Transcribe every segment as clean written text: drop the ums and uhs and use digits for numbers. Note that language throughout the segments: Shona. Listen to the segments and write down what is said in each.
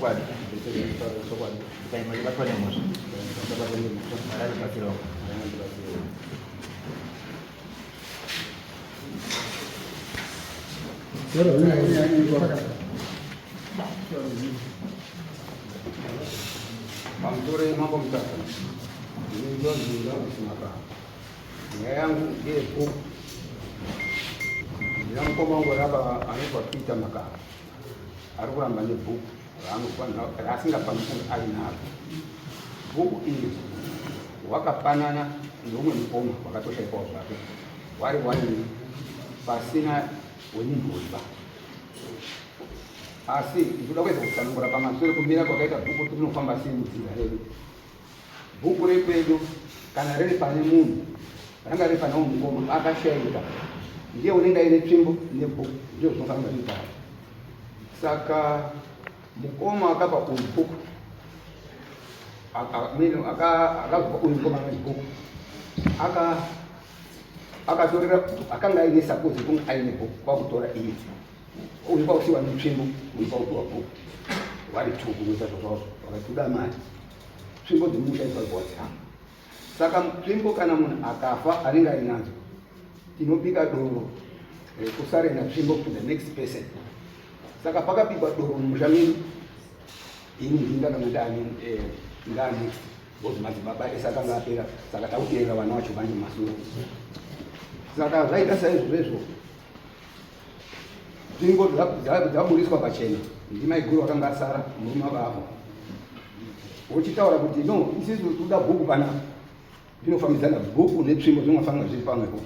Chokwadi, chokwadi. Ukabatwa nemhosva. Ukabatwa nemhosva. Mwari anobatsirawo. Mwari anobatsirawo. Pamusoro yemambo Mutasa, ini ndonzi Ndakusimaka. Nyaya yangu ndeyebhuku. Ndina mukoma wangu arapa anoitwa Peter Makara. Ari kuramba nebhuku raasingafaniri kunge ainaro. Bhuku iri wakapanana neumwe mukoma wakatoshaikwawo zvake wari waini pasina wemumhuri ba. Asi ndinoda kuedza kutsanangura pamasure kumira kwakaita bhuku kuti rinofamba sei mudzinza redu. Bhuku rekwedu kana riri pane munhu ranga riri pane mukoma akashaika ndiye unenge aine tsvimbo nebhuku ndizvo zvinofanira zviri Saka mukoma akapa uyu bhuku akazopa uyu mukoma anonzi bhuku akatorera akanga aine suppose kunge aine bhuku kwakutora iye uyu kwakusiwa netsvimbo uyu kwakupiwa bhuku vari two kunoita zvazvazvo vakati mari tsvimbo dzemumusha idzi wadziramba saka tsvimbo kana munhu akafa anenge ainadzo tinobika doro eh, kusarenda tsvimbo to the next person saka pakabikwa doro mumusha medu ini ndini ndakanga ndaane eh, ndaa next because madzibaba ese akanga apera saka takuteerera vana vacho vanje mumasure saka zvaita saizvozvo Nzvimbo dzaburitswa pachena ndimaiguru vakanga asara murume wakafa wochitaura kuti no isisu toda bhuku panapa zvinofambidzana bhuku netsvimbo zvinofanira zviri pamwepo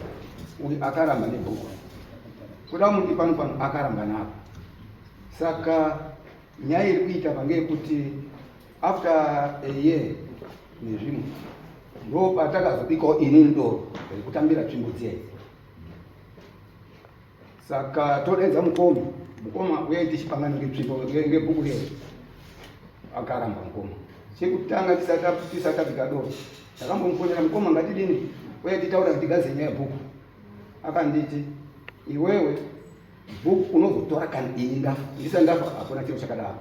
uyu akaramba nebhuku kuda muti pano pano akaramba napo saka nyaya iri kuita pange yekuti after a year nezvimwe ndo patakazobikawo inini doro rekutambira tsvimbo dziya Saka todaidza mukoma, mukoma uyai tichipangana ngetsvimbo ngebhuku rero. Akaramba mukoma. Chekutanga tisati tabika doro. Ndakambomufonera mukoma ngatidini uye titaura tigaze nyaya yebhuku. Akanditi iwewe bhuku unozotora kana ini ndafa. Ndisati ndafa hakuna chiro chakadaro.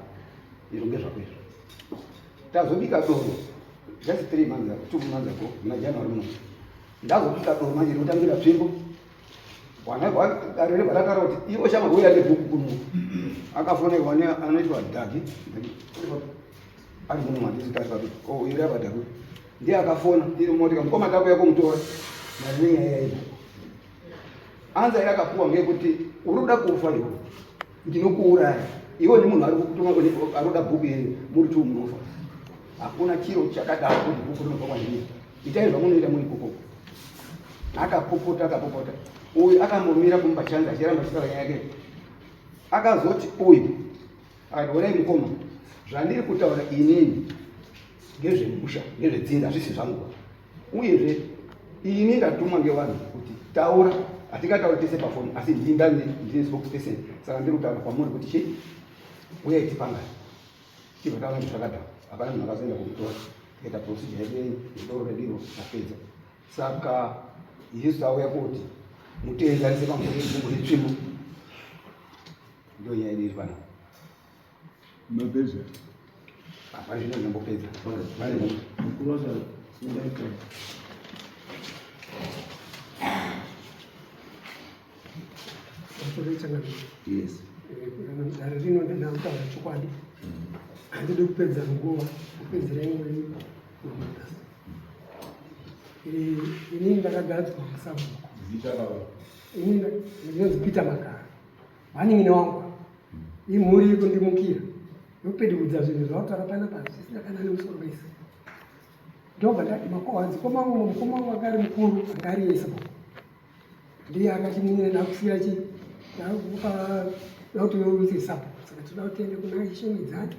Izvo ngezvako izvo. Tazobika doro just 3 months, 2 months ago muna January muno. Ndazobika doro manje ndikutambira tsvimbo dare rataura kuti ivo shama uya nebhuku kuno akafonerwa anoitwa dhagi ari muno mandisi tari papi o iri apa dhagi ndiye akafona tiri motika mukoma takuya kumutora mari nenyaya yaibhuku anza yakapuwa ngeyekuti uri kuda kufa iwe ndinokuuraya iwe nemunhu ari kutuma ari kuda bhuku iyeyo muri two munofa hakuna chiro chakadaro kuti bhuku rinobva kwandiri itai zvamunoita muri ikoko akapopota akapopota uyu akambomira kumupa chanza achiramba achitaura nyaya yake akazoti uyu akati onai mukoma zvandiri kutaura inini ngezvemusha ngezvedzinza hazvisi zvangu uyezve ini ndatumwa ngevanhu kuti taura hatingatauri tese pafoni asi ndindani ndine spokesperson saka ndiri kutaura kwamuri kuti chii uyai tipangane Chibva taona kuti zvakadhakwa, hapana munhu akazoenda kumutora. Tikaita procedure yedu yedoro redu iro tapedza. Saka isu tauya kuti muteedzanise pamusoro pebhuku netsvimbo. Ndiyo nyaya yedu iri panapa. Mapedza? Hapana zvino ndambopedza. Mukuru wacho ungaita. Yes. Dare rino ndinoda kutaura chokwadi. Handidi kupedza nguva, kupedzera nguva mamabasa. Ini ndakagadzwa musabhuku. Ini ndinonzi Peter Makara. Vanin'ina wangu imhuri iri kundimukira yopedikudza zvinhu zvavataura panapa zvisina kana nemusoro wese. Ndobva ndati makohanzi mukoma wangu mukoma wangu anga ari mukuru anga ari yese ndiye akati munina ndakusiya chi ndakupa ndakuti uite sabhuku saka tinoda kuti tiende kuna ishe Midzani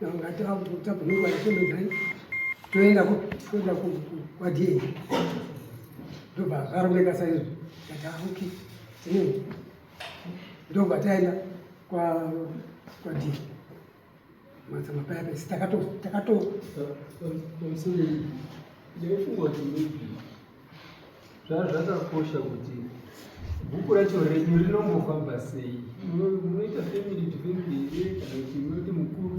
nga tabvumirwa ishe Midzani toenda toenda kwaDA ndobva zvarongeka saizvo ndati ah, okay tine ndobva taenda kwaDA matsamba paya pesi takato takato pamusoro ndaifunga kuti maybe zvakakosha kuti bhuku racho renyu rinombofamba sei munoita family to family here kana kuti munoti mukuru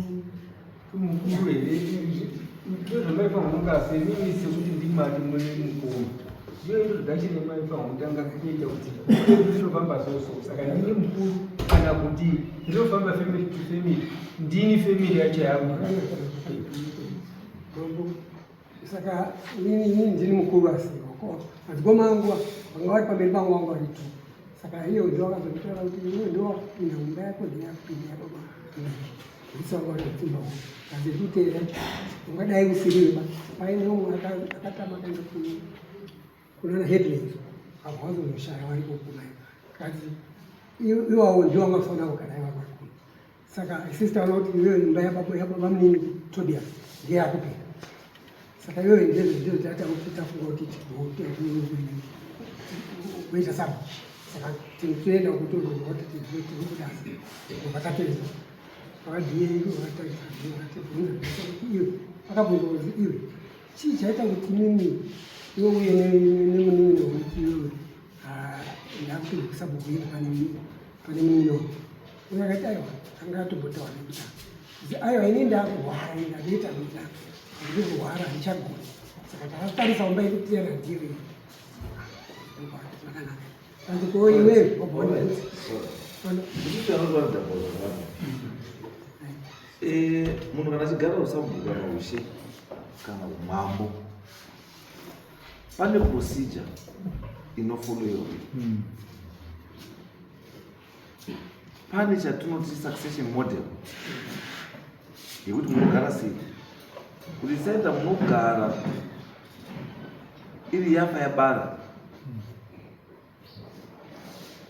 Saka senini sekuti ndimati mune mukoma, iyo introduction yemaifanira kutanga kuita kuti ndinofamba so so, saka ndini mukuru kana kuti ndinofamba family to family, ndini family yacho yangu. Mambo, saka inini ndini mukuru, asi madzikoma angu vanga vari pamberi pangu vangu vari two. Saka iyo ndo akazonditaura kuti iwe ndo wakupinda mumba yako, ndeyakupinda yababa ndisa vanga vari mutsimba wangu kazi kuteera ungadai usiriba. Paine umwe akatama akaenda kunana Headlands, avo vazonoshaya variko kunayo kazi iwawo ndiwo vangafanira kugara iva varikuno. Saka isusu taona kuti iyoyo imba yababa munini Tobias ndeyakupinda. Saka iyoyo ndizvo tafunga kuti kuita saba. Saka tinoenda kutorwa kuti tirikudasa kubva tatoenda vakadhiye vakatarisa, vakatibvunza kuti iwe, akabvunza kuti iwe, chii chaita kuti mimi iwe uye nemunini wekuti iwewe ndakuti kusabhuku iri pane munini wangu uyo? Akati aiwa, anga atombotaura nekutanga kuti aiwa, ini ndakurwara, ini ndakuita kuita, ndiri kurwara, handichagoni. Saka takatarisa umba yekutera ndiyo iyi zvakanaka. Kanzi ko iwewe wabona. Munhu kana achigara usabhuku kana ushe kana umambo, pane procedure inofollowiwa. Pane chatinoti succession model yekuti munogara sei, kuti saita munogara iri yafa yabara,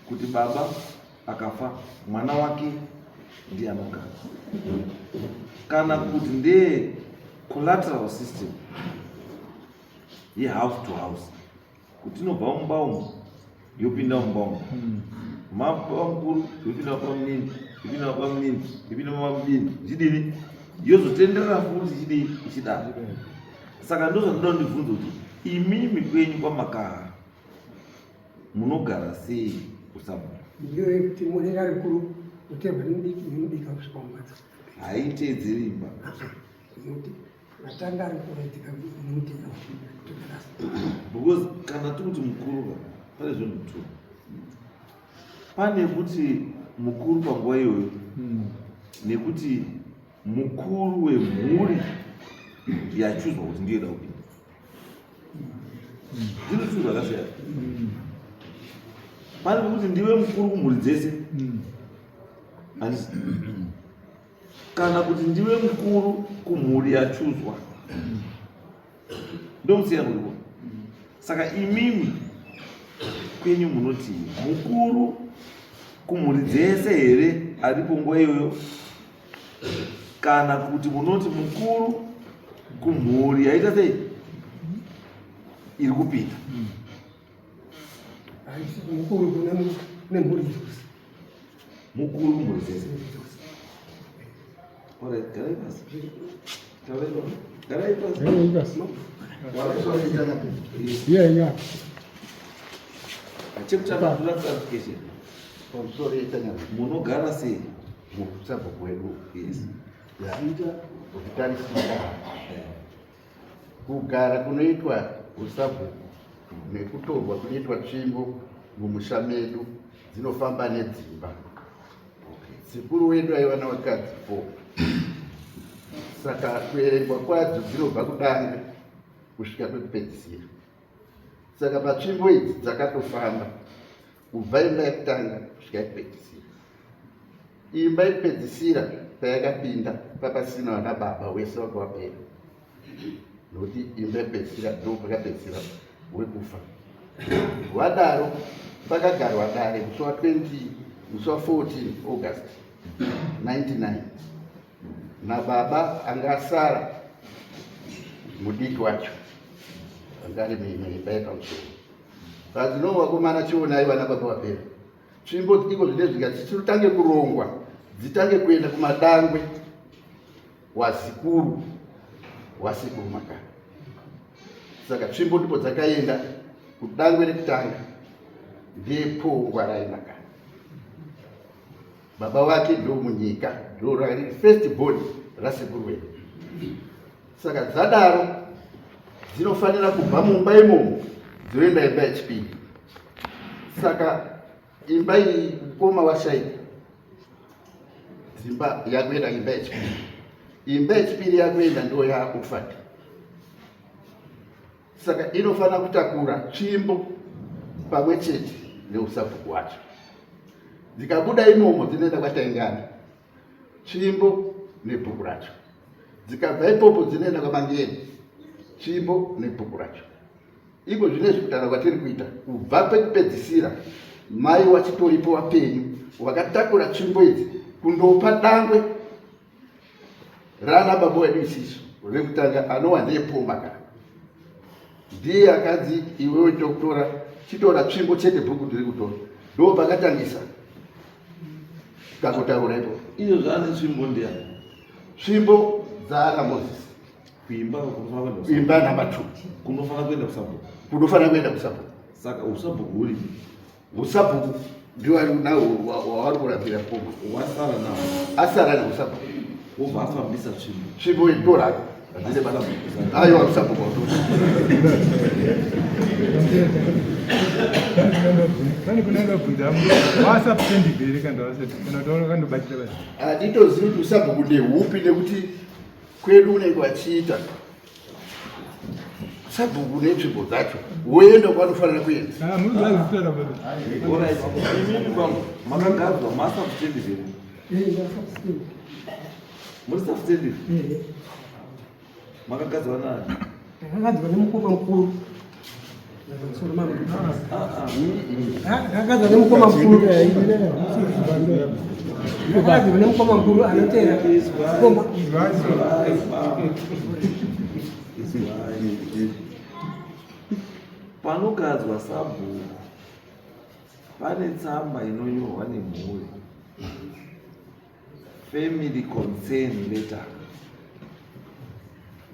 kuti baba akafa mwana wake ndiye anogara, kana kuti ndeye collateral system yehouse to house, kuti inobva mumba umu yopinda mumba umu, mababa mukuru yopinda baba munini, yopinda baba munini, yopinda baba mudini, zvidini, yozotenderera futi ichidii, ichidaro. Saka ndozvandinoda ndibvunze kuti imimi kwenyu kwamakaha munogara sei usabhuku? Ndiyo yekuti munenge ari mukuru uterwa nemudiki nemudiki kusvika mumbatso. Haiteedzeri imba. Nokuti vatanga ari kuraidzika nemutera. Because kana tikuti mukuru ka, pane zvinhu two. Pane kuti mukuru panguva iyoyo nekuti mukuru wemhuri yachuzwa kuti ndiyo ida kupinda. Zvino zvinhu zvakasiyana. Pane pekuti ndiwe mukuru kumhuri dzese, handisi, kana kuti ndiwe mukuru kumhuri yachuzwa, ndomusiyana uripo. Saka imimi kwenyu munoti mukuru kumhuri dzese here aripo nguva iyoyo, kana kuti munoti mukuru kumhuri yaita sei, iri kupinda? Haisi mukuru kune mhuri dzose. Mukuru kumhuri dzese. Alright, garai pasi. Taurai baba. Garai pasi. Yeah. Chekutanga kuda clarification. Pamusoro yetanyama. Munogara sei? Musabhuku wedu. Yes. Zita kutarisira kugara kunoitwa usabhuku nekutorwa kunoitwa tsvimbo mumusha medu dzinofamba nedzimba. Sekuru wedu aiva navakadzi four, saka kuerengwa kwadzo dzinobva kudanga kusvika kwekupedzisira. Saka patsvimbo idzi dzakatofamba kubva imba yekutanga kusvika yekupedzisira. Imba yekupedzisira payakapinda papasina vana baba, wese wanga wapera, nokuti imba yekupedzisira ndo pakapedzisira wekufa. Vadaro pakagarwa dare musi wa20, musi wa14 August 99 nababa anga asara mudiki wacho anga ari muimba yepamusoro. Vadzino vakomana, chionai vana baba vapera, tsvimbo iko zvine zvikati chitange kurongwa, dzitange kuenda kumadangwe wazikuru wasekuru Makara. Saka tsvimbo ndipo dzakaenda kudangwe rekutanga, ndepo Ngwarai Makara. Baba vake ndo munyika, ndo rari first born rasekuru wedu. Saka dzadaro Dzinofanira kubva mumba imomo dzoenda imba yechipiri. Saka imba iyi mukoma washaika, dzimba yakuenda imba yechipiri. Imba yechipiri yakuenda ndo yaofati. Saka inofanira kutakura tsvimbo pamwe chete neusabhuku wacho. Dzikabuda imomo dzinoenda kwataingana, tsvimbo nebhuku racho. Dzikabva ipopo dzinoenda kwamangeni, tsvimbo nebhuku racho. Iko zvinezvi kutaura kwatiri kuita, kubva pekupedzisira mai wachitoripo wapenyu wakatakura tsvimbo idzi kundopa dangwe rana baba wedu isisu rekutanga anowa ndiye poma ka ndiye akanzi iwewe tokutora chitora tsvimbo chete bhuku ndiri kutora ndo pakatangisa takotaura ipo Izvo zvaane tsvimbo ndiyani? Tsvimbo dzaana Moses. Kuimba kunofanira kuenda kusabhuku. Imba namba 2. Kunofanira kuenda kusabhuku. Kunofanira kuenda kusabhuku. Saka usabhuku huri Usabhuku ndiwo ari nawo wavari kurapira poma. Wasara nawo. Asara neusabhuku. Wobva afambisa tsvimbo. Tsvimbo itora. Hazvine basa. Aiwa usabhuku watora. Pane kunanga bvunza wasubstandard here kana wasati kana kuti wakandobatira basa. Handitozivi kuti usabhuku ndehupi nekuti kwedu unenge wachiita sabhuku netsvimbo dzacho woenda kwanofanira kuenda. Ah, munozvitaura baba. Alright. Imimi bambo makagadzwa masubstandard here? Eh, Muri substandard? Eh. Makagadzwa nani? Ndakagadzwa nemukoma mukuru. Ndakagadzwa nemukoma mukuru. Ndakagadzwa nemukoma mukuru anoteera. Mukoma. Panogadzwa sabhuku pane tsamba inonyorwa nemhuri. Family concern letter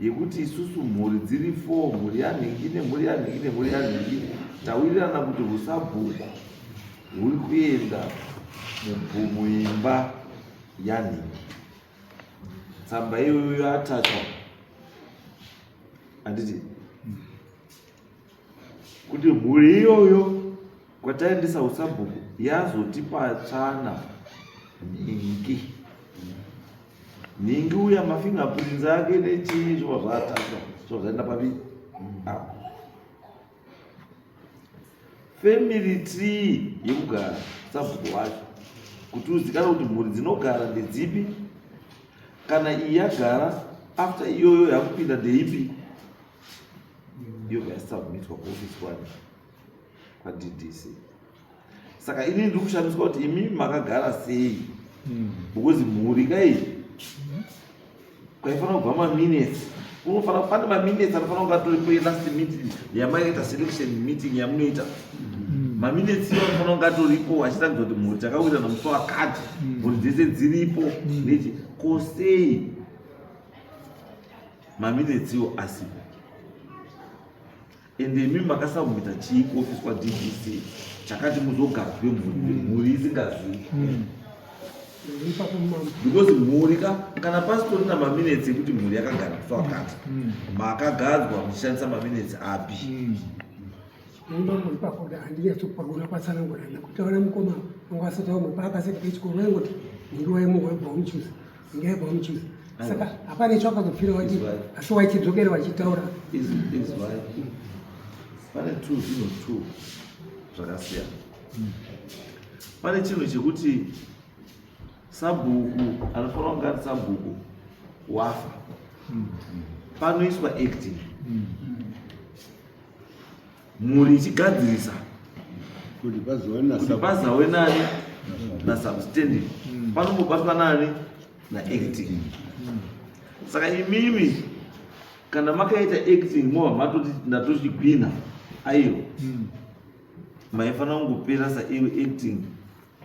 yekuti isusu mhuri dziri four, mhuri yanhingi nemhuri yanhingi nemhuri yanhingi, tawirirana kuti husabhuku huri kuenda muimba yanhingi. Tsamba iyoyo yatachwa, handiti? Kuti mhuri iyoyo kwataendesa usabhuku yazotipa tsvana nhingi nhingi uya mafingerprints ake nechii zvobva zvaatachwa zvobva zvaenda papi apo family tree yekugara sabhuku wacho kuti uzikanwe kuti mhuri dzinogara ndedzipi kana iyi yagara after iyoyo yakupinda ndeipi yobva yasubmitwa kuofisi kwani kwaDDC. Saka ini ndiri kushamiswa kuti imi makagara sei because mhuri kai kwaifanira kubva maminutes kunofanira pane maminutes anofanira kunge atoripo yelast meeting yamaita selection meeting yamunoita maminutes iwo anofanira kunge atoripo achiratidza kuti mhuri takawirirana musi wakati mhuri dzese dziripo nechi ko sei maminutes iwo asipo ende imi makasabmita chii kuofisi kwaDDC chakati muzogadzwe mhuri mhuri isingazivi because mhuri ka kana pasitorina maminutes ekuti mhuri yakagara musi wakati makagadzwa muchishandisa maminutes api Mambo ipapo handinyatsokupaona kwatsanangura nekuti mukoma wanga asati wamwe paakasati pechikoro vaingoti ndingi waimunhu waibva wamuchuza ndingi waibva wamuchuza saka hapana icho akazopfira wachi asi waichidzokera wachitaura izwai pane two zvinhu two zvakasiyana pane chinhu chekuti sabhuku anofanira kunge ari sabhuku wafa panoiswa acting mhuri ichigadzirisa kuti pazawe nani nasubstanding panombobatwa nani naacting saka imimi kana makaita acting mova matoti ndatochigwina aiwa maifanira kungopera saiwe acting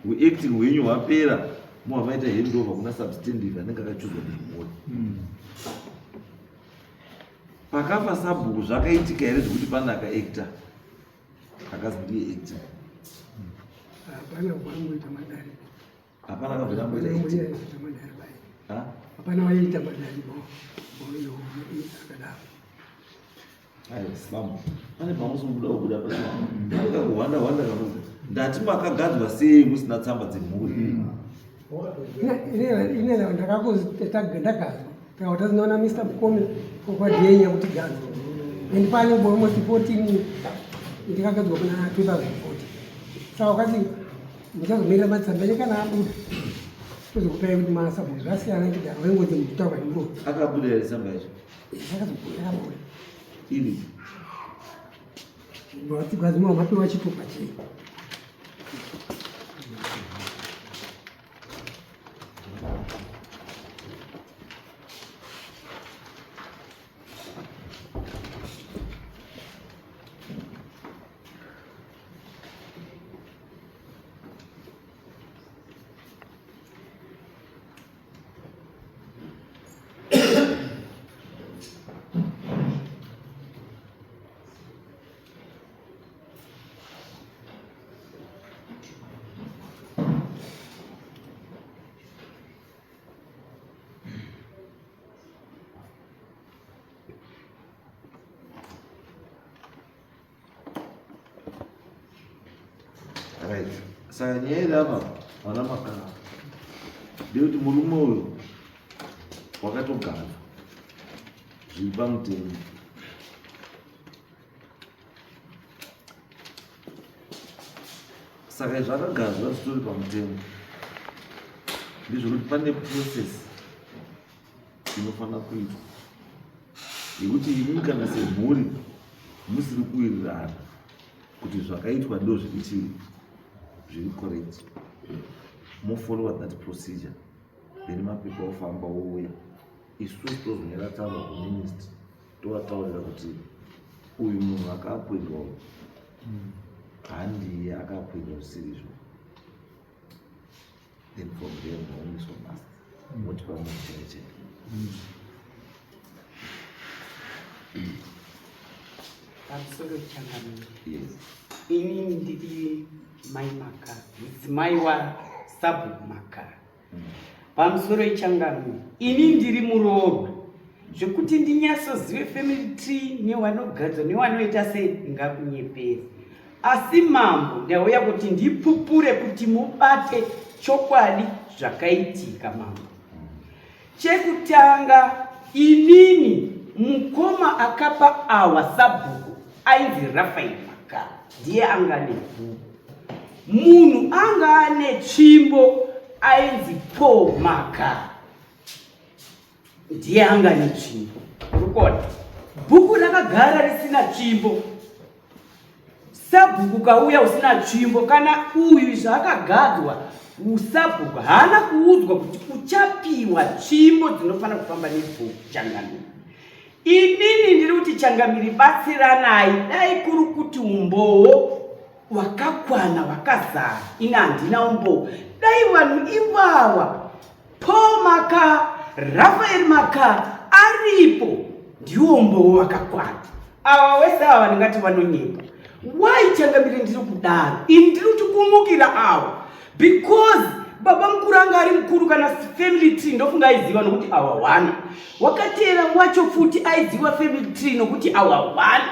huacting hwenyu hwapera mova maita handover kuna substanding anenge akachuzwa nemhuri Pakafa sabhuku zvakaitika here zvekuti pane akaacta akazi ndiye acting? Hapana kwamboita madare. Hapana akabvira amboita acting. Hapana waiita madare bo. Akadaro. Bambo, pane pamusi mubuda kubuda pasina kuhwanda hwanda kamuzi. Ndati makagadzwa sei musina tsamba dzemhuri? Ine ndakazondagadzwa kana tazinoona Mr Mukome kwadhenya kuti gadzwa and pane almost 14 ndikagadzwa kuna 2014 saka wakati ndichazomirira matsamba enyu kana abuda tozokupai kuti masabhuku zvasiyana kudaro wengozi mukutaura nemuroi. Akabuda here tsamba yacho? Zvakazobuda, akabuda. Iri. Vadzima mapiwa chitupa chei? Right. Saka nyaya iri apa vana makara ndeyekuti murume uyu wakatogara zviri pamutemo. Saka izvi akagadzwa zvitori pamutemo ndezvekuti pane process inofanira kuitwa yekuti imi kana semhuri musiri kuwirirana kuti zvakaitwa ndo zviri chii zviri correct, mofollowa that procedure, then mapepa ofamba ouya, isusu tozonyora tsamba kuministry tovataurira kuti uyu munhu akaappointwa uyu handiye akaappointwa zvisirizvo. Then from there maomiswa basa, motipa munhu chene chene. Pamusoro changamire. Yes. Inini ndiri mai Makara, mudzimai wasabhuku Makara. Pamusoro ichangamire, ini ndiri muroorwa zvekuti ndinyatsozive family tree newanogadzwa newanoita sei ngakunyeperi. Asi mambo, ndauya kuti ndipupure kuti mubate chokwadi zvakaitika mambo. Chekutanga, inini mukoma akapa awa sabhuku ainzi Rafael Makara, ndiye anga nebhuku. Munhu anga ane tsvimbo ainzi Paul Makara, ndiye anga netsvimbo. Urikuona bhuku rakagara risina tsvimbo, sabhuku kauya usina tsvimbo. Kana uyu zvaakagadzwa usabhuku haana kuudzwa kuti uchapiwa tsvimbo dzinofanira kufamba nebhuku changamiri. Inini ndiri kuti changamiri batsiranai, dai kuri kuti umbowo wakakwana wakazara, ini handina umbowo. Dai vanhu ivava Paul Maka, Rafael Maka aripo, ndiwo umbowo wakakwana. Ava wese ava ndingati vanonyepa. Why changamire ndiri kudaro? Ini ndiri kuti kumukira ava because baba mukuru anga ari mukuru kana family tree ndofunga aiziva nokuti awa one wakateera wacho futi aiziva family tree nokuti awa one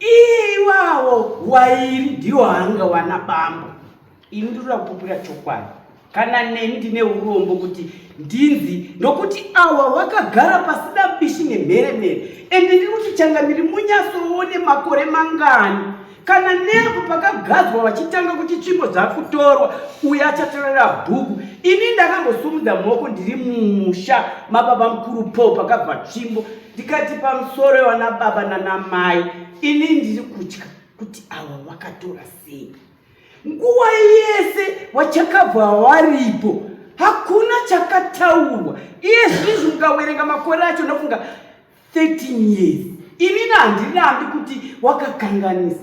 iwawo wairi ndiwo anga wana bambo. Ini ndinoda kupupura chokwadi, kana neni ndine urombo kuti ndinzi nokuti awa wakagara pasina bishi nemheremhere. Ende ndiri kuti changamiri munyatsoone makore mangani kana neapo pakagadzwa vachitanga kuti tsvimbo dzakutorwa, uyo achatorera bhuku. Ini ndakambosumudza maoko ndiri mumusha mababa mukuru po pakabva tsvimbo, ndikati pamusoro wana baba nanamai, ini ndiri kutya kuti awa wakatora sei. Nguva yese wachakabva waripo hakuna chakataurwa. Iye zvinizvi mukawerenga makore acho ndofunga 13 years. Inini handirambi kuti wakakanganisa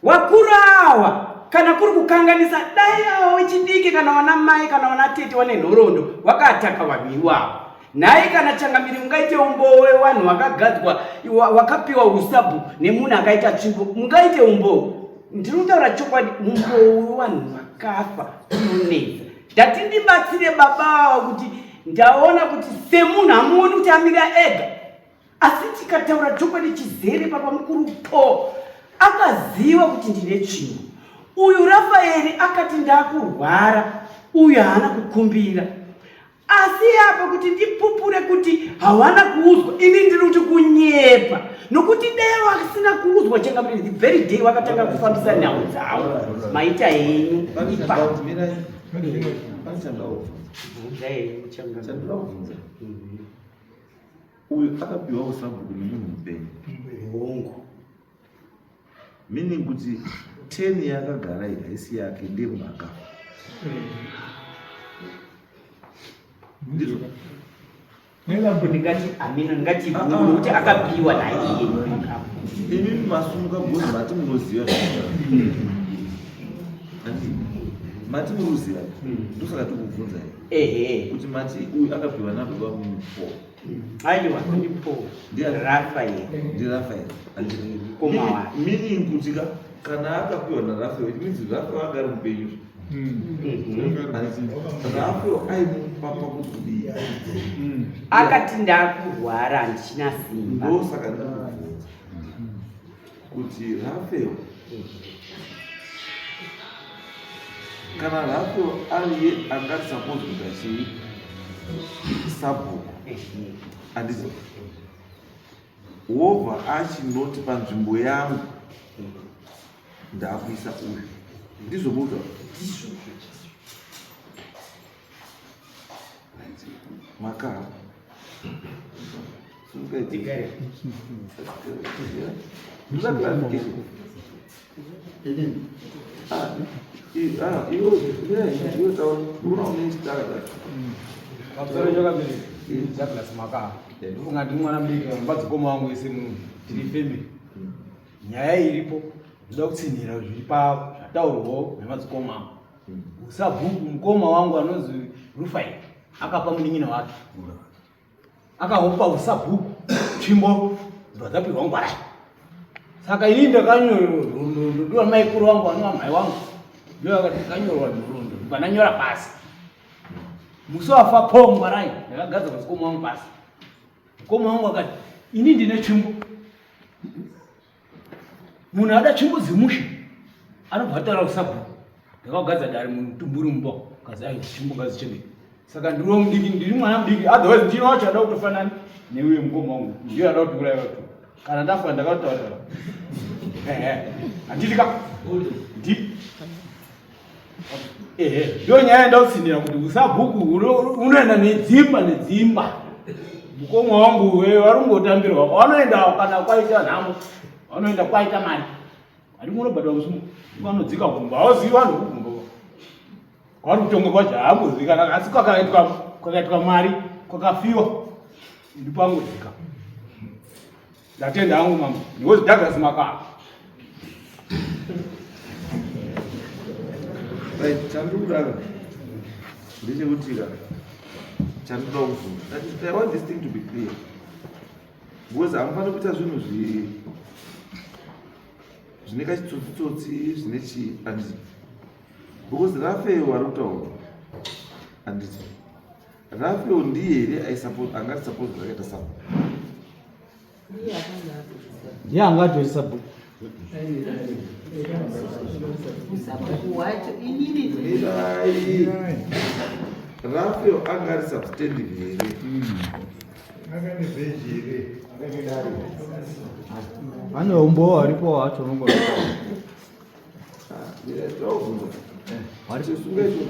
wakuru awa, kana kuri kukanganisa dai awa wechidiki kana wana mai kana wana tete wane nhoroondo wakataka vanhu iwavo. Nhai kana changamiri ungaite umbowo wevanhu wakagadzwa wakapiwa usabhu nemunhu akaita tsvimbo, mungaite umbowo? Ndiri kutaura chokwadi, umbowo wevanhu vakafa unonetsa. Ndati ndibatsire baba ava kuti ndaona kuti semunhu hamuoni kuti amira ega. Asi tikataura chokwadi chizere, baba mukuru po akaziva kuti ndine tsvimbo. Uyu Rafaeri akati ndakurwara, uyu haana kukumbira. Asi apa kuti ndipupure kuti hawana kuudzwa, ini ndiri kuti kunyepa, nokuti dai vasina kuudzwa changamire the very day vakatanga kufambisa nhau dzavo. Maita henyu ipa. Uyu akapiwa usabhuku nemunhu mupenyu. Hongu. Meaning kuti 10 yaakagara iyi haisi yake, ndeyemunhu akafa. Ndizvo. Ndingati amina, ndingati hongu nokuti akapiwa naiye. Imi masumuka bhozi mati munoziva handiti mati muruziva, ndosaka tikubvunzai. Ehe. Kuti mati uyu akapiwa nababa mupo. Aiwa, ndipo. Rafael. Ndi Rafael. Mukoma wake. Meaning kuti ka kana akapiwa na Rafael, it means Rafael anga ari mupenyu. Rafael aimupa pakuti kudii? Akati ndakurwara handichina simba. Ndosaka ndikubvunza kuti Rafael, kana Rafael ariye angati suppose kuita chii sabhuku, handiti wobva achinoti panzvimbo yangu ndakuisa uyu, ndizvo muta makaha ndoda clarification. Iwe taura, unoona chitaka. Pamusoro chakabiri Douglas Makaha. Ndofunga ndiri mwana mudiki, madzikoma wangu ese munhu tiri family. Nyaya iripo ndoda kutsinhira zviri pa zvataurwawo nemadzikoma angu. Usabhuku mukoma wangu anonzi Rufai akapa munin'ina wake. Akamupa usabhuku tsvimbo dzibva dzapihwa ngwarai. Saka ini ndakanyorwa ndiwa maikuru wangu anova mai wangu. Ndiyo akati ndakanyorwa nhoroondo ndibva ndanyora pasi. Musi wafa po ngwarai ndakagadza madzikoma wangu pasi. Mukoma wangu akati ini ndine tsvimbo. Munhu ada tsvimbo dzemusha anobva ataura kusabhuku. Ndakagadza dare mutumburi mumba kazi ayo tsvimbo ngadzichengete. Saka ndiri mudiki, ndiri mwana mudiki, otherwise ndini wacho ada kutofanana neuye mukoma wangu, ndiye ada kutiuraya watu. Kana ndafa ndakataurira. Ehe, handiti ka? Ndi ehe, ndio nyaya ndautsinira kuti usabhuku unoenda nedzimba nedzimba. Mukoma wangu wewe vari kungotambirwa, vanoenda kana kwaita nhamo, vanoenda kwaita mari. Ari kunobhadhara musumo, vanodzika kumba, hauzivi vanhu kumba. Kwari kutonga kwacho haambozivikana, asi kwakaitwa mari kwakafiwa ndipo angodzika. Ndatenda hangu mama, ndikozi Douglas Makara. Right, chandikuda ndechekuti ka chandinoda kubvunza, I want this thing to be clear because hamufaniri kuita zvinhu zvine kachitsotsitsotsi zvine chii, handiti? Because Rafael ari kutaura, handiti? Rafael ndiye here angati suppose zvakaita sabhuku? Ndiye angatori sabhuku. Usabhuku wacho inini. Mirai. Rafael anga ari substantive here? Ane umbowo haripo wacho unongona. Mirai, ndinobvunza. Chisunga icho.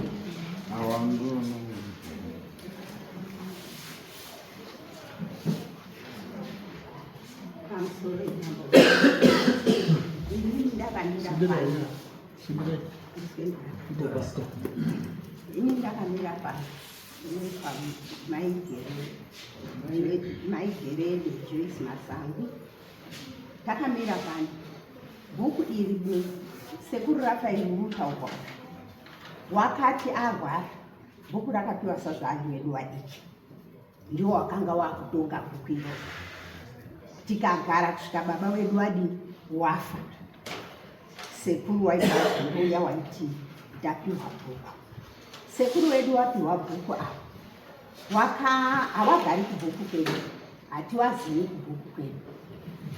Pamusoro inyambo. Inini ndakamira pano. Ini ndakamira pano. Ndinoitwa Mai Gerede Joyce Masangu. Takamira pano. Bhuku iri sekuru Rafael Murutaurwa wakati arwara, bhuku rakapiwa sazvanhu wedu vadiki, ndiwo wakanga wakutonga bhuku iroro. Tikagara kusvika baba wedu wadini wafa. Sekuru waibva waiti ndapiwa bhuku. Sekuru wedu wapiwa bhuku ava waka hawagari kubhuku kwedu. Hatiwazivi kubhuku kwedu,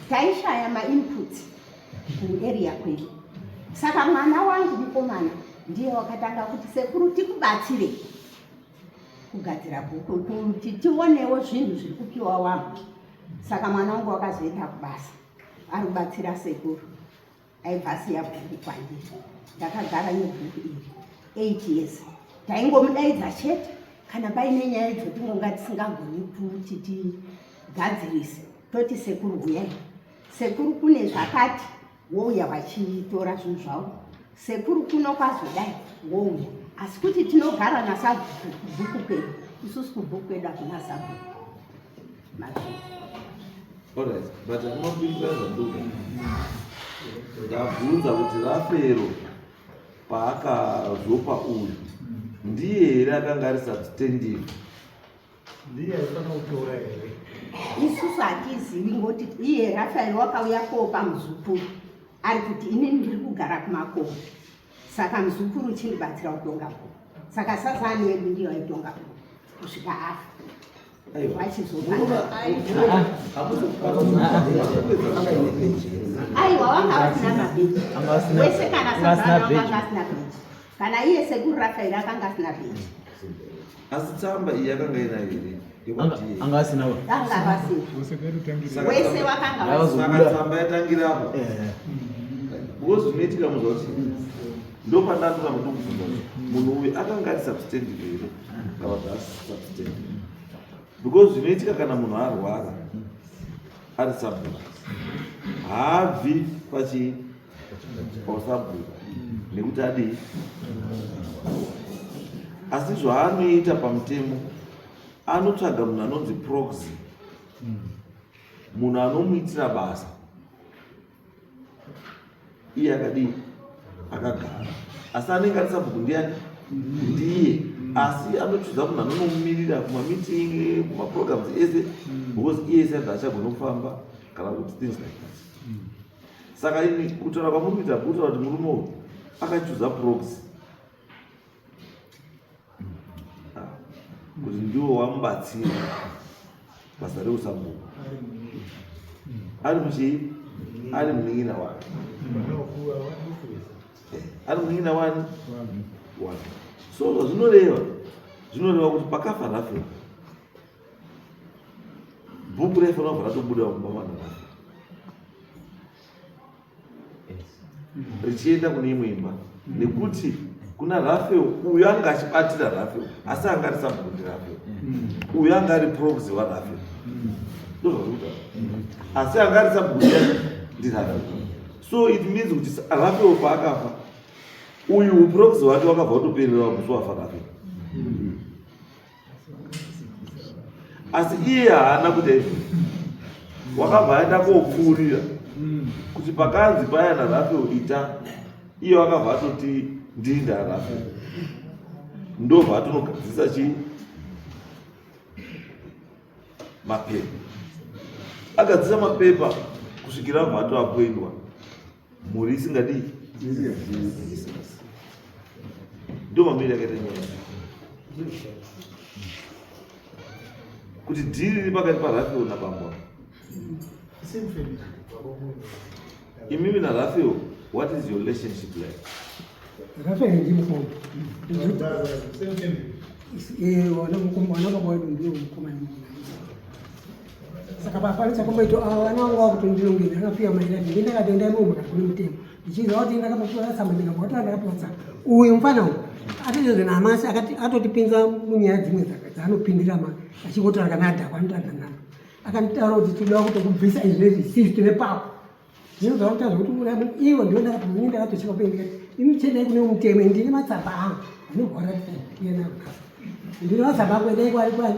taishaya mainputs kuarea kwedu. Saka mwana wangu mukomana ndiye wakatanga kuti sekuru tikubatsire kugadzira bhuku kuti tionewo zvinhu zviri kupiwa wangu. Saka mwana wangu wakazoenda kubasa ari kubatsira sekuru, aibva asiya bhuku kwandiri. Ndakagara nebhuku iri 8 years, taingomudaidza chete kana paine nyaya idzo tingonga tisingagoni kuti tigadzirise, toti sekuru huyai, sekuru kune zvakati, wouya vachitora zvinhu zvavo, sekuru kuno kwazodai, wouya. Asi kuti tinogara nasabhuku kubhuku kwedu, isusu kubhuku kwedu hakuna sabhuku. Mazvii. Alright, but amapindura zvandoda. Ndabvunza kuti Rafero paakazopa uyu ndiye here akanga ari substantive? Ndiye aifanira kutora here? Isusu hatizivi ngoti iye Rafael wakauya kopa muzukuru ari kuti inini ndiri kugara kumakomo, saka muzukuru uchindibatsira kutonga bhuku. Saka sasani yedu ndiyo aitonga bhuku kusvika afa. Aiwa, wanga vasina mabheji wese, kana sasani wanga asina bheji, kana iye sekuru Rafael akanga asina bheji. Asi tsamba iyi akanga inayo here? Anga asina. Anga vasina wese, wakanga vasina. Saka tsamba yatangira apo. Because zvinoitika muzva kuti ndopandatora mutokubvunza kuti munhu uyu akanga ari substantive here kana kuti asi substantive, because zvinoitika kana munhu arwara ari sabhuku haabvi pachi pausabhuku nekuti adii, asi zvaanoita pamutemo anotsvaga munhu anonzi proxy, munhu anomuitira basa iye akadii akagara, asi anenge ari sabhuku ndiani? Ndiye. Asi anochuza munhu anonomumirira kumameeting, kumaprograms ese, because iye sanda achagona kufamba kana kuti things like that. Saka ini kutaura kwamuri kuita kutaura kuti murume uyu akachuza proxy kuti ndiwo wamubatsira basa reusabhuku ari muchii, ari munin'ina wake, ari munin'ina wani wake. So zvazvinoreva, zvinoreva kuti pakafa Rafael, bhuku raifanira kubva ratobuda mumba mana Rafael richienda kune imwe imba, nekuti kuna Rafael uyu anga achibatira Rafael, asi anga ari sabhuku ndiRafael, uyu anga ari proxy waRafael, ndozvazviri kutaura, asi anga ari sabhuku ndiRafael. So it means kuti Rafael paakafa uyu uproxy wake wakabva utoperera musi wafa Rafael, asi iye haana kuita izvo, wakabva aenda kopfuurira kuti pakanzi paya naRafael ita, iye wakabva atoti ndini ndaRafael, ndobva atonogadzisa chii mapepa, agadzisa mapepa kusvikira abva atoapoindwa, mhuri isingadii. Ndo mamiriro akaita nyaya kuti dhiri riri pakati paRafael nabambo. Imimi naRafael, what is your relationship like? Rafael ndimukoma. Wana mukoma, wana baba wedu ndiwo mukoma nemwana. Saka pafani chakamboita ava vana vangu vakutondirongera akapiwa mairati, ndi ndakatoenda imomo kune mutemo ndichiziva kuti ndakapiwa tsamba, ndikabva ndakapiwa tsamba. Uyu mufana uyu atizve namasi akati atotipinza munyaya dzimwe dzaanopindira ma achingotaura kana adhakwa anotaura navo, akanditaura kuti tinoda kutokubvisa izvi nezvi sisi tine papo zvino zvakuta zvekuti uraya munhu ivo. Ndivo ndakati ndakatosvika pe ndikati imi chendai kune mutemo, ndine matsamba angu anogwara iyena, ndine matsamba angu, endai kwari kwari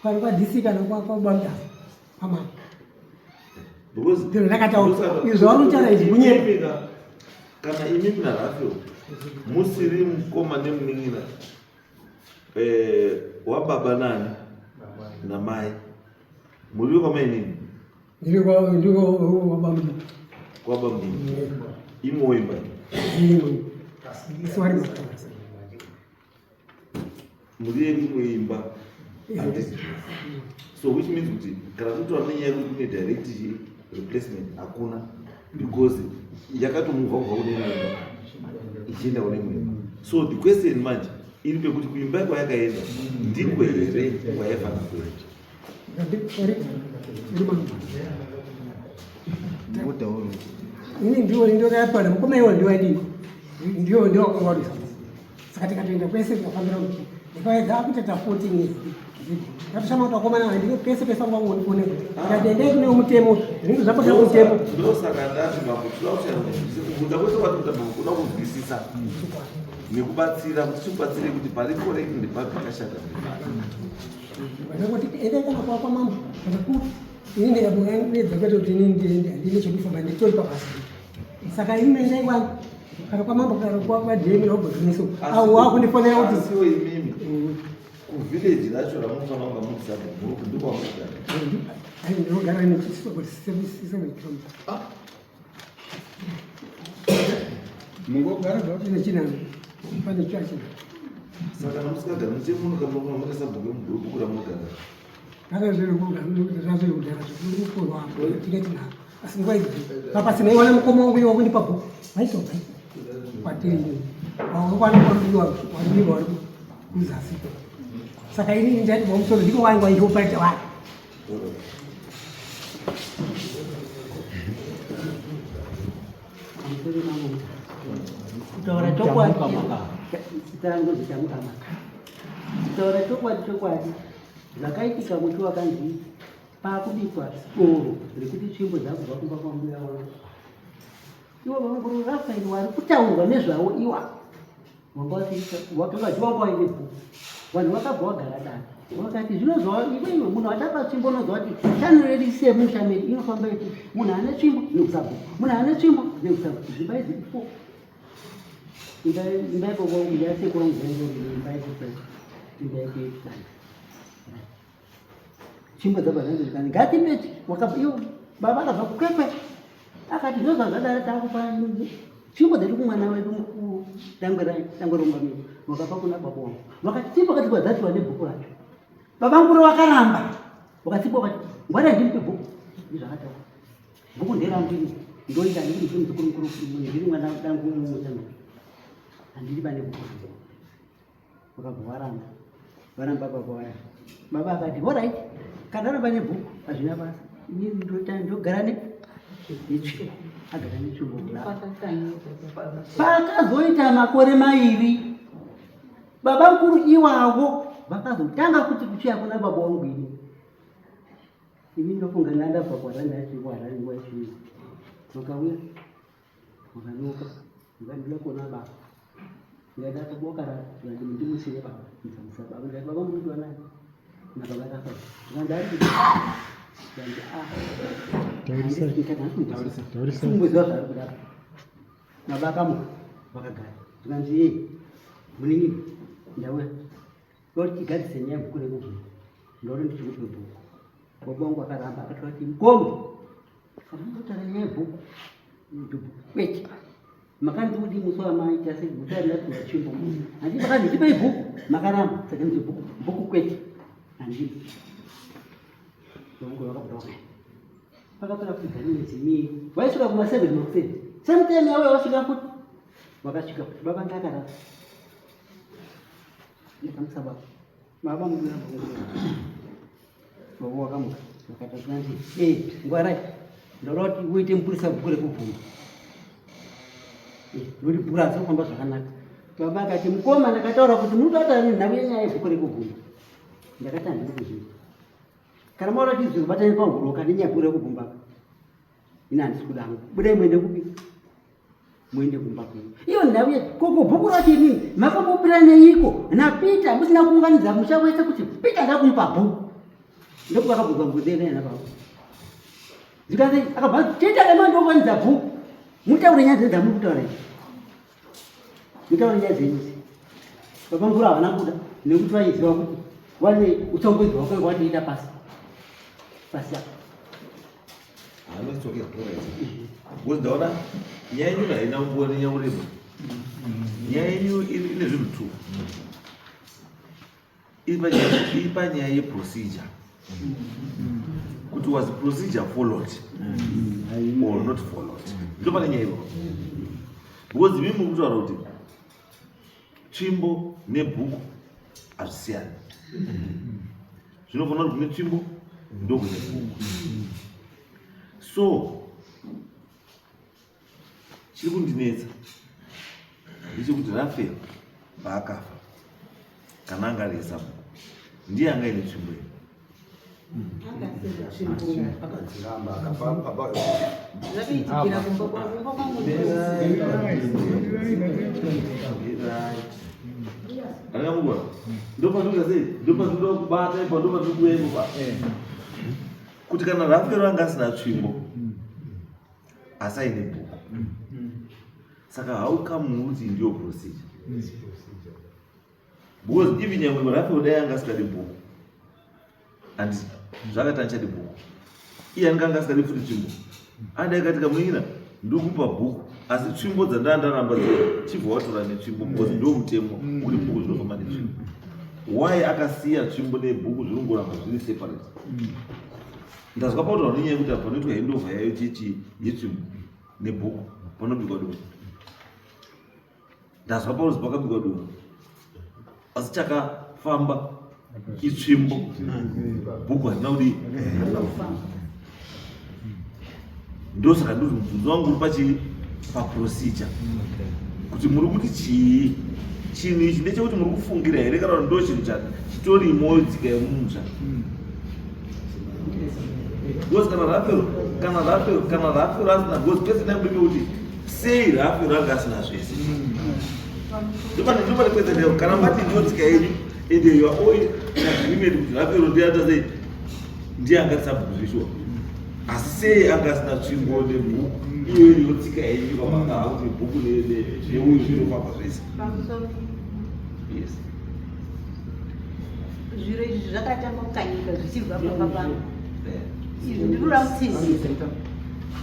kwari kwaDC kana kwaBamdasa kwamama. Because Ndiro ndakataura izvi zvauri kutaura izvi kunyepa. Kana imi naRafael musiri mukoma nemunin'ina wababa nani namai, muri kwamai nini? Ndiri kwa ndiri kwabamudiki. Kwabamudiki imwe imba? Imwe asi wari makuru. Muri imwe imba, handiti? So which means kuti kana totaura nenyaya yekuti kune direct replacement, hakuna, because yakatomuvha kubva kune imwe imba ichienda kune imwe imba. So the question manje iri pekuti kuimba kwayakaenda ndiko here kwayaifanira kuenda? Ini ndiwo ndokayapana mukoma, iwo ndiwo adini, ndiwo ndiwo wakarwarisa. Saka tikatoenda kwese tikafambira kuti ndikaedza kutoita 14 years ndatoshama kuti vakomana vandine pese pese vanga vangondione ndikati endai kune mutemo, zvinenge zvapota mutemo. Ndosaka ndati mambo tinoda kuti kubvunza kwese kwati kuita mambo kuda kunzwisisa nekubatsira kuti tikubatsire kuti pari correct ndepapi kashata ndepapi. Vanakuti endai kana kwa kwamambo kana kupi, ini ndikamuedza kwete kuti ini ndiende, handine chekufamba, nditori pabasa. Saka ini endai kwani kana kwamambo kana kwadhemi robotuniso au wakundifonera kuti Asiwo imimi kuvillage racho ramunofanira kunga muri sabhuku muri ndokwamunogara? Ai, ndinogara ne7 kilomita. Mungogara zvauti nechinano pane chachina. Saka kana musikagara muchemunokamuna muri sabhuku yemubhuku ramunogara? Kana zviri zvazviri kudhara zvikukorwa tine tinaro, asi nguva idzi papasina iwana mukoma wangu iwa kundipa bhuku vaitobva kwatiri wakwana kwambiwa wariwa wari kuzasi. Saka inini ndati pamusoro ndiko wangu waitopaita wake. Kutaura chokwadi, zita rangu ndozi Maka. Kutaura chokwadi, chokwadi zvakaitika muti wakanzi paakubikwa doro rekuti tsvimbo dzakubva kumba kwambuya wangu. Iwo vamukuru Rafaeri wari kutaurwa nezvawo iwa wanga wanga waine bhuku, vanhu vakabva vagara dare vakati zvinozva iwe munhu adapa tsvimbo unozva kuti channel redu semusha medu inofamba iti munhu ane tsvimbo nekusabhuku, munhu ane tsvimbo nekusabhuku. Zvimba idzi ifo imba ikoko yasekuru wangu, imba ikoko, imba yekuitana tsvimbo dzabva dzanzikani ngatipe wakabva iwo baba akabva kukwekwe akati zvinozva zvadara takupa tsvimbo dzedu kumwana wedu mukuru dangwe dangwe romba medu. Wakapa kuna baba wangu, vakati tsvimbo katibva dzatiwa nebhuku racho. Baba mukuru wakaramba, wakatsiba wakati ngwara ndimupe bhuku, ndizvakataura bhuku nderangu ini ndoita nekuti ndiri muzukuru mukuru, ndiri mwana dangu mumwe, handiri pane bhuku rangu. Vakabva varamba, varamba baba vaya. Baba akati alright, kana aramba nebhuku hazvina basa, ini ndogara netsvimbo. Agara netsvimbo pakazoita makore 2 baba mukuru iwavo vakazotanga kuti kuchiya kuna baba wangu. Ini ndofunga ndandabva kwaranda yacho kuHarare nguva ichiyo, vakauya vakanoka ndikandida kuona baba, ndikaenda kuboka rati ndimusire baba, ndikamusa baba, ndikati baba muri kudiwa nani nababa rafa, ndikanzi ari kuti, ndikanzi a kumboziva zvaari kuda. Baba akamuka vakagara, ndikanzi ye munin'ina, ndauya ndoti tigadzise nyaya yebhuku rekubvunza, ndoti ndichikupe bhuku. Baba wangu akaramba, akataura kuti mukoma kana nyaya yebhuku kwete makanzi kuti musi wamaita seguta ndapiwa tsvimbo, handi makanzi ndipei bhuku makaramba, saka ndizo bhuku bhuku kwete handii. Bhuku vakabuda wakaenda pakapera kupedza mwedzi miviri, vaisvika kuma 7 makuseni, same time yauya wasvika futi, vakasvika futi baba ndakarara, ndikamusa baba, baba mudura baba wakamuka vakati zvanzi eh ngwarai, ndoda kuti uite mupurisa bhuku rekubvuma nokuti bhuku radzo kufamba zvakanaka. Baba akati mukoma, ndakataura kuti mutataura nenhau yenyaya yebhuku rekubvuma, ndakati handiri kuzvinzwa. Kana maona kuti zvizobatani pahuroka nenyaya yebhuku rekubvumba, ini handisi kuda hangu, budai muende kupi, muende kumba kwenyu. Iyo nhau ye koko bhuku racho inini makambopira neiko naPeter musina kuunganidza musha wese kuti Peter ndakumupa bhuku? Ndokuvakabvunzwa mubvunzo ena baba zvikanzi akabva tiita dema ndounganidza bhuku, mutaure nyaya dzenyu dzamuri kutaura idzi, mutaure nyaya dzenyu idzi. Baba mukuru havana kuda nekuti vaiziva kuti wane utsongoidzi hwakanga watoita pasi pasi apa. Haanotsoke because ndaona nyaya yenyu haina nguva nenyaurema. Nyaya yenyu ine zvinhu two, iri panyaya yeprocedure. Kuti was procedure followed or not followed, ndo pane nyaya ipapo, because imi muri kutaura kuti tsvimbo nebhuku hazvisiyani, zvinofanira kuti kune tsvimbo ndokune bhuku. So chiri kundinetsa ndechekuti Rafael paakafa, kana anga ari sabhuku, ndiye anga ine tsvimbo iyi. Akadziramba akabva baba. Zvakaitikira kumba kumba kwangu. Angamugona ndopatikuita sei, ndopatikuda kubata ipa, ndopatiri kuuya ipopa, kuti kana Rafael anga asina tsvimbo asi aine bhuku, saka how come kuti ndiyo procedure? Because even nyangwe Rafael dai anga asikadi bhuku, and zvakati andichadi bhuku, iye anenge anga asikadi futi tsvimbo, adai kati kamuina ndikupa bhuku, asi tsvimbo dzandaa ndaramba dziya, chibva watora netsvimbo, because ndo mutemo kuti bhuku zvinofamba netsvimbo. Why akasiya tsvimbo nebhuku zvinongoramba zviri separate? Ndazwa pautaura nenyaya yekuti apa panoitwa handover yayo chichi yetsvimbo nebhuku, panobikwa doro. Ndazwa pauzi pakabikwa doro, asi chakafamba itsvimbo, bhuku harina kudii, harina kufamba. Ndosaka ndoti mubvunzo wangu uri pachii, paprocedure, kuti muri kuti chii chinhu ichi ndechekuti muri kufungira here, kana kuti ndo chinhu chitorimo tsika yemumusha? Because kana Rafael asina, because pese ndangobeke kuti sei Rafael anga asina zvese, ndopane kwese ndeo. Kana mati ndiyo tsika yenyu and you are all in agreement kuti Rafael ndiye ata sei, ndiye anga sabhuku zveshuwa, asi sei anga asina tsvimbo nebhuku? Iyo iriyo tsika yenyu pamanga kuti bhuku neuyu zvinofamba zvese. Pamusoro. Yes. Zviro izvi zvakatanga kukanyika zvichibva pamba pangu. Izvi ndinoda kutsinhira.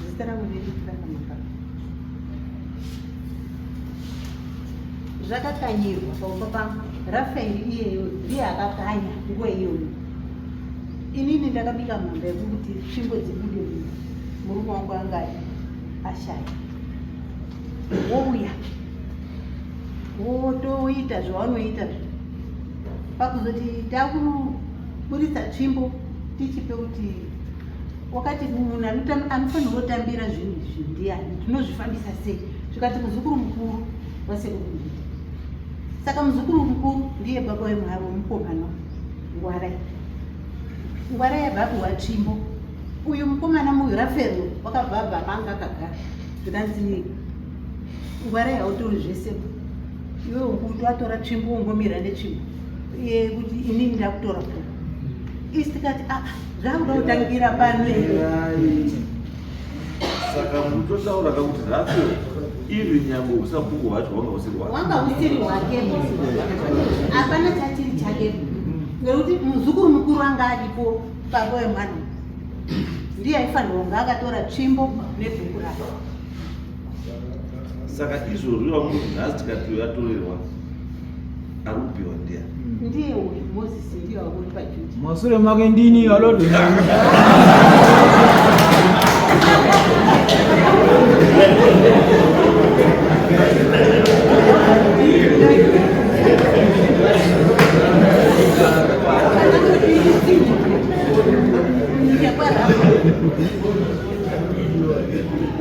Zita rangu ndiriramaka. Zvakakanyirwa pamba pangu. Rafaeri iyeyo ndiye akakanya nguva iyoyo. Inini ndakabika mhamba yekuti tsvimbo dzibude muno. Murume wangu anga ashaya, wouya wotoita zvawanoita. Pakuzoti takuburitsa tsvimbo tichipe kuti wakati munhu anofanirwa kutambira zvinhu izvi ndiani, tinozvifambisa sei? Zvikati muzukuru mukuru wasekuru Mbiti. Saka muzukuru mukuru ndiye baba wemwari wemukomana Ngwarai. Ngwarai yabva apiwa tsvimbo. Uyu mukomana muyu Rafero wakabva abva panga akagara, zvikanzi Ngwarai hautori zvese, iwe ukuti watora tsvimbo, ungomira netsvimbo kuti inini ndakutora bhuku. Isi tikati aa, zvakuda kutangira pano here? Saka mutotaura kakuti Rafael iri nyangwe usabhuku hwacho hwanga husiri hwake. Wanga usiri hwake, hapana chachiri chake, nekuti muzukuru mukuru anga aripo, baba wemwana, ndiye aifanirwa kunge akatora tsvimbo nebhuku rake. Saka izvozvo vamuri kuti nhasi tikati yatorerwa, ari kupiwa ndiani? Ndiye uyu Moses, ndiye wakuri pajuti. Masure make ndini alodo.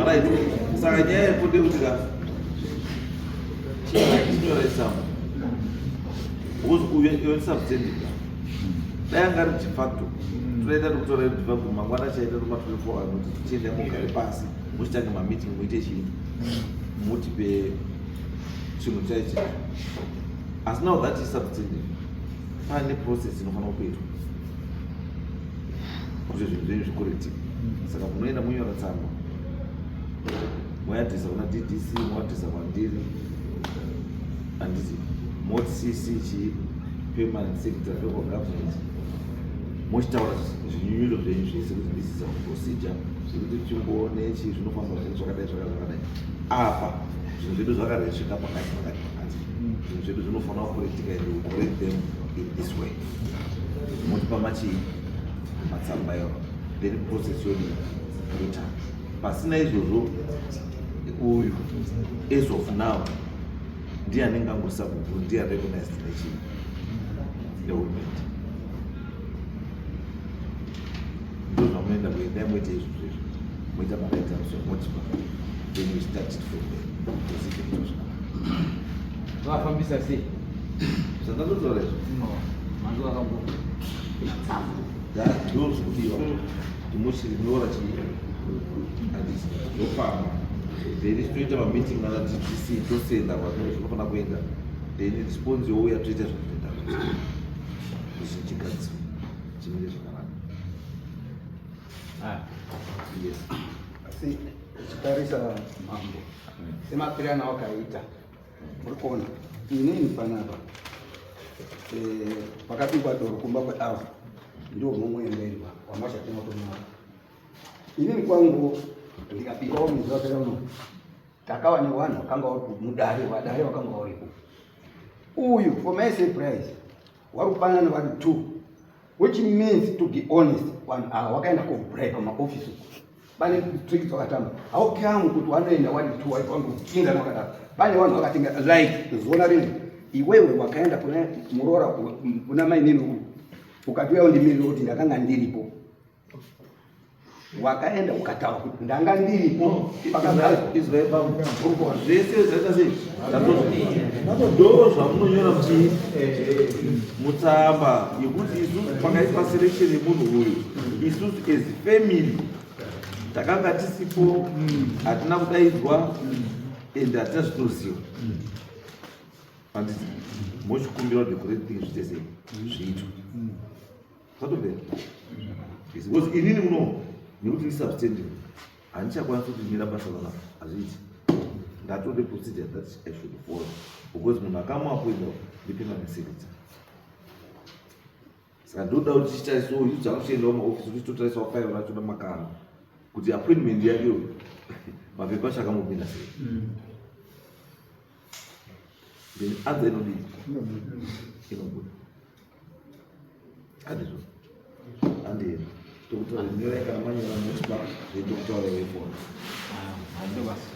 Right, saka nyaya yepo ndekuti ka chinyora tsamba, because uyu iwe substantive, dai anga ari de facto, todaita tikutora de facto mangwana chaita toma 24 hours kuti tichienda mugare pasi, muchitange mameeting, muite chii, mutipe chinhu chaichi. Asi now that is substantive, pane process inofanira kuitwa kuti zvinhu zvenyu zvikorektika. Saka munoenda munyora tsamba, moyadhisa kuna DDC, moadhisa kwandiri, handiti? Moti CC chi permanent secretary local government, mochitaura zvinyunyuto zvenyu zvese kuti this is our procedure, zvekuti tsvimbo nechi zvinofamba zvinhu zvakadai, zvakadai, zvakadai. Apa zvinhu zvedu zvakaresvika pakati pakati pakati, zvinhu zvedu zvinofanira kukorektika and we correct them in this way. Motipa machii. Matsamba iwayo, then process yodii yotanga. Pasina izvozvo, uyu as of now ndiye anenge angosabhuku, ndiye recognized nechii, nehurumende. Ndo zvamunoenda kuendai moita izvozvo izvo, moita maraita so motipa, then we start it from there. Procedure ito zvakanaka. Vafambisa sei? Zvandatotaura izvo. Manzu akambo. Ndo zvikudiwa kuti muchinyora chii, handisi zvofamba, then toita mameeting ana DDC, tosenda kwatinenge zvinofanira kuenda, then response youya, toita zvatoita kuti chigadzirwe chimire zvakanaka. Yes. Asi uchitarisa mambo, semapirana wakaita, uri kuona inini panapa pakabikwa doro kumba kweava, ndiwo mumwe wamashatinotomara. Inini kwangu ndikabikawo mwedzi wapera uno, takava nevanhu vakanga vari mudare, vadare vakanga varipo. Uyu, for my surprise, vari kupanana vari two, which means, to be honest, vanhu ava vakaenda kobribe maofisi uku. Pane trick dzakatamba. How come kuti wanoenda wari two, waipangopinda wakadaro? Pane vanhu vakatenga like zona rimwe. Iwewe wakaenda kuna muroora, kuna mainini uyu, ukati uya undimirire kuti ndakanga ndiripo. Wakaenda ukataura kuti ndanga ndiripo pakagara. Izwai pamwe zvese zvaita sei, ndo zvamunonyora muchii mutsamba yekuti isusu pakaitwa selection yemunhu uyu, isusu as family takanga tisipo, hatina kudaidzwa and hatina zvinoziva, handiti? Mochikumbira kuti the correct thing zviite sei, zviitwe zvatopera. Because inini muno nekuti ndisubstanding, handichakwanisi kuti mira basa ranapa, hazviiti. Ndatode procedure that I should follow, because munhu akamuappointa ndipermanent secretary. Saka ndoda kuti tichitarisawo isu dzakuchiendawo maofisi kuti totarisawo fairo racho namakaro kuti appointment yacho, mapepa acho akamupinda sei, then answer inodii, inobuda, handizvo? Handiyena tokutaura, nyorai kana manyora, motipa, then tokutaura iwe foni. Handobasa.